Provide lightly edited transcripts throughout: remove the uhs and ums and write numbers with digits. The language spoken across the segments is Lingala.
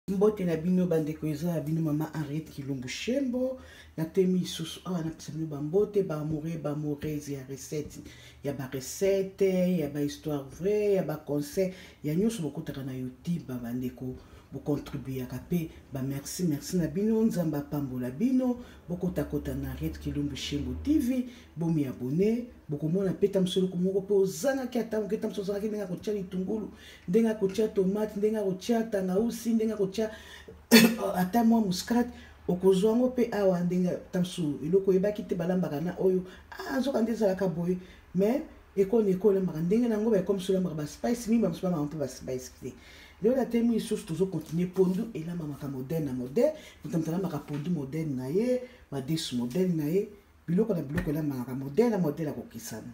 Mbote na bino bandeko, eza ya bino mama Henriette Kilumbu Shembo. Natemi lisusu awa napesa bino bambote, baamoureux baamoureuses ya recette, ya barecette, ya bahistoire vraie, ya baconseil, ya nyonso bokotaka na YouTube. Bandeko, bocontribuaka mpe bamerci, merci na bino, Nzambe apambola bino. Bokotakota na Henriette Kilumbu Shembo TV, bomi abonne, bokomona mpe ta mosu eloko moko mpe ozangaki, ata moke, ta mosu ozangaki ndenge ya kotia litungulu, ndenge ya kotia tomate, ndenge ya kotia tangausi, ndenge ya kotia ata mwa muscade, okozwa yango mpe awa. Ndenge ta mosu eloko oyebaki te balambaka na oyo, ah, nzoka nde ezalaka boye. Mais ekoni ekolambaka ndenge na yango, baekoma mosu olambaka baspice mingi, bamosu balambaka mpe baspice te. Lelo natemi lisusu, tozocontinue pondu elambamaka modèle na modèle. Moto moto alambaka pondu modèle na ye, madesu modèle na ye, biloko na biloko elambaka modèle na modèle akokisana.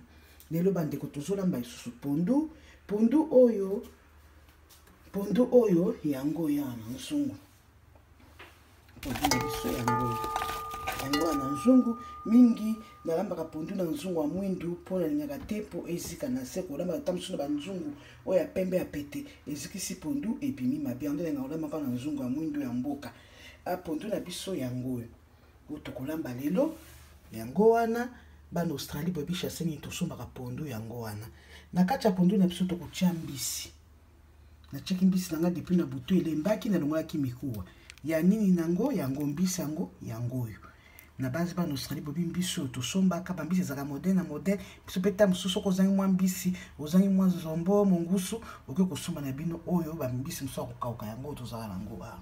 Lelo bandeko, tozolamba lisusu pondu. Pondu oyo, pondu oyo yango ya na nzungu. Pondu na biso yango, yango ya na nzungu. Mingi nalambaka pondu na nzungu ya mwindu mpo nalingaka te mpo ezika na se. Kolambaka ta mosusu na banzungu oyo ya pembe ya pete, ezikisi pondu, ebimi mabe. Yango nalingaka kolambaka na nzungu ya mwindu ya mboka. Pondu na biso yango oyo oyo tokolamba lelo, yango wana. Bana Australie, boyebi chasse nini tosombaka pondu, yango wana. Na kati ya pondu na biso tokotia mbisi. Natiaki mbisi na nga depuis na butu, elembaki, nalongolaki mikuwa ya nini nango, yango mbisi yango, yango oyo. Na basi bana Australie, boyebi mbisi oyo tosombaka, bambisi ezalaka modèle na modèle. Biso mpe ta mosusu, soki ozangi mwa mbisi, ozangi mwa zombo mongusu, okoki kosomba na bino oyo bambisi mosusu ya kokauka, yango oyo tozala nango awa.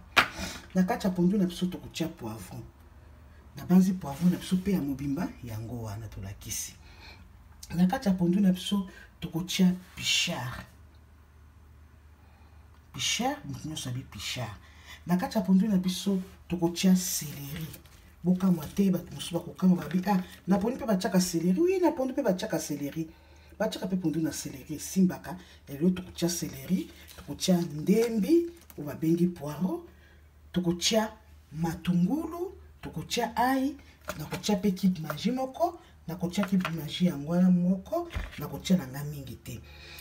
Na kati ya pondu na biso tokotia poivron. Na banzi poivron na biso mpe ya mobimba, yango wana tolakisi. Na kati ya pondu na biso tokotia pichard. Pichard, moto nyonso abi pichard. Na kati ya pondu na biso tokotia céleri. Bokamwa te, bato mosusu bakokamwa, babi: "Ah, na pondu mpe batiaka céleri?" Oui, na pondu mpe batiaka céleri, batiaka mpe pondu na céleri, esimbaka. Lelo tokotia céleri, tokotia ndembi oyo babengi poireau, tokotia matungulu, tokotia ai, nakotia mpe cube Maggi moko. Nakotia cube Maggi yango wana moko, nakotia na nga mingi te.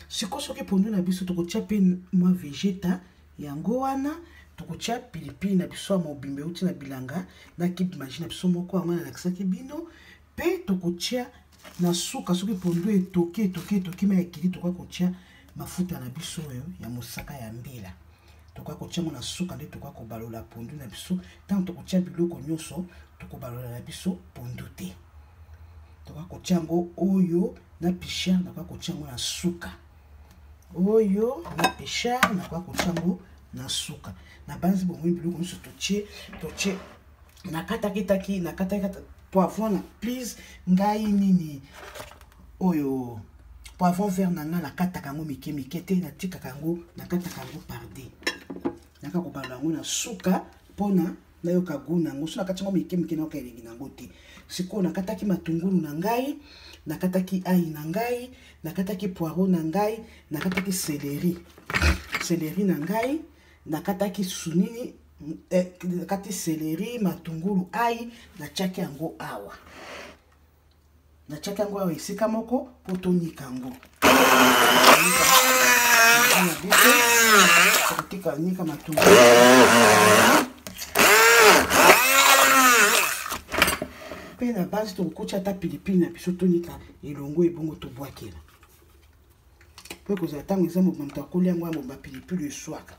Sikoyo soki pondu na biso, tokotia mpe mwa vegeta, yango wana. Tokotia pilipili na biso ya mobimba euti na bilanga, na cube Maggi na biso moko, yango nalakisaki bino. Mpe tokotia na suka, soki pondu etoki, etoki, etoki, ma ekili, tokoki kotia mafuta na biso oyo ya mosaka ya mbila. Tokoki kotia yango na suka nde tokoki kobalola pondu na biso. Ntango tokotia biloko nyonso, tokobalola na biso pondu te. Tokoki kotia yango oyo na pichard, nakoki kotia yango na suka. Oyo na pichard, nakoki kotia yango na suka. Na banzi bomoi biloko nyonso totie, totie. Nakatakitaki, nakataki poivron na please ngai nini oyo poivron vert na ngai, nakataka yango mike mike te, natikaka yango, nakataka yango par deux. Naka kobala yango na suka mpona nayoka goût na yango. So nakati yango mike mike, nayoka elengi na yango te. Sikoyo nakataki matungulu na ngai, nakataki ai na ngai, nakataki poireau na ngai, nakataki céleri, céleri na ngai, nakataki susu nini, nakati céleri, matungulu, ai, natiaki yango awa. Natiaki yango awa esika moko mpo tonika yango na biso. Tokotika nika matungulu mpe na base, tokokotia ata pilipili na biso, tonika elongo, ebongo tobwakela mpo ekozala ntango eza mobima, moto akolia yango ya mobima, pilipili eswaka.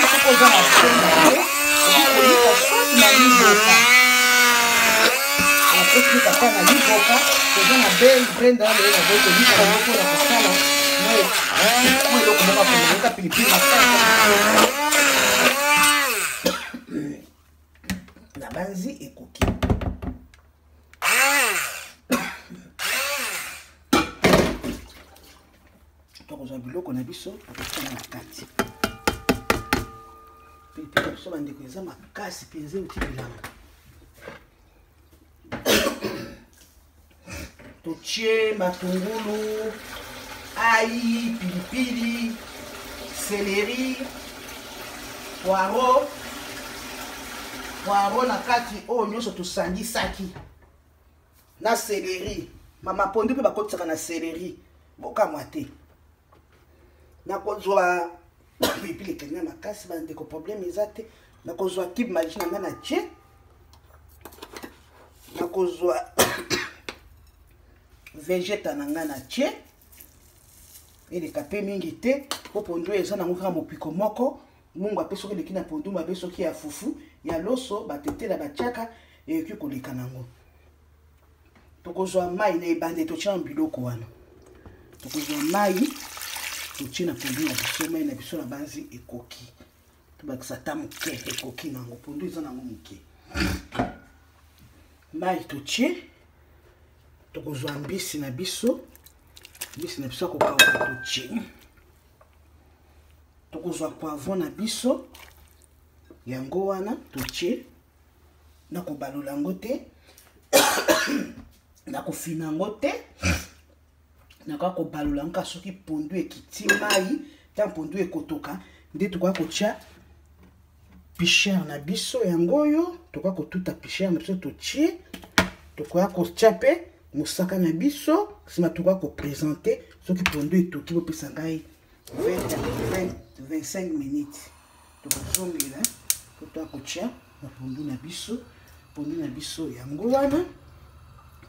Soki oza na blender te, okoki soit na liboka, okoki ata na liboka. Toza na blender wana lelo, naboyi kolika yango mpona kosala mwa eloko moko akonayoka pilipili makasi. Na banzi ekoki. Tokozwa biloko na biso, tokotia na kati. Pilipili na biso, bandeko, eza makasi mpenza, euti bilanga. Totie matungulu, ai, pilipili, céleri, poireau, poireau na kati oyo nyonso tosangisaki na céleri. Mama, pondu mpe bakotisaka na céleri, bokamwa te. Nakozwa pilipili ekangi makasi, bandeko, problème eza te. Nakozwa cube Maggi na ngai na tie, nakozwa Vegeta na ngai na tie, eleka mpe mingi te, mpo pondu eza nango kaka mopiko moko. Mungu ape soki eleki na pondu mabe, soki ya fufu, ya loso, batetela batiaka, ekoki koleka nango. Tokozwa mai na ebande, totia na biloko wana. Tokozwa mai, totie na pondu na biso. Mai na biso na banzi ekoki, tobakisa ata moke, ekoki nango, pondu eza nango moke. Mai totie, tokozwa mbisi na biso, mbisi na biso ya kokauka, totie. Tokozwa poivron na biso, yango wana totie. Nakobalola yango te, nakofina yango te, nakoka kobalola yango kaka soki pondu ekiti mai. Ntango pondu ekotoka nde tokoka kotia Pichard na biso. Yango oyo, tokoka kotuta Pichard na biso, totie. Tokoka kotia mpe mosaka na biso, nsima tokoka koprésenter soki pondu etoki. Bopesa ngai 20, 25 minutes, tokozongela po toya kotia bapondu na biso. Pondu na biso yango wana,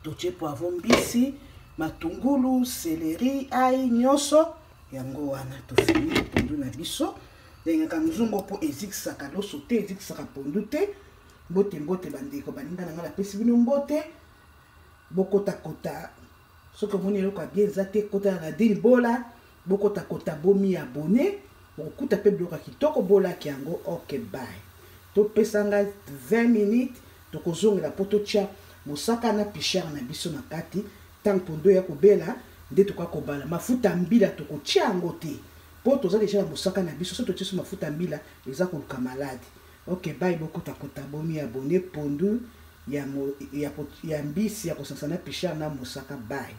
totie poivron, mbisi, matungulu, céleri, ail, nyonso yango wana. Tofini pondu na biso. Ndengaka nzungu mpo ezikisaka loso te, ezikisaka pondu te. Mbote, mbote bandeko, baninga na ngai, napesi bino mbote. Bokotakota soki omoni eloko ya bien eza te, kota na Nadine Bola, bokotakota, bomi abonner, okokuta mpe biloko ya kitoko, bolaki yango. Ok, bye. Topesa ngai 20 minutes, tokozongela mpo totia mosaka na Pichard na biso na kati. Ntango pondu ya kobela nde tokoka kobala. Mafuta mbila tokotia yango te, mpo toza déjà na mosaka na biso. So totie so mafuta mbila, eza koluka maladi. Ok, bye. Bokotakota, bomi abonner. Pondu ya mbisi ya kosangisa na Pichard na mosaka. Bye.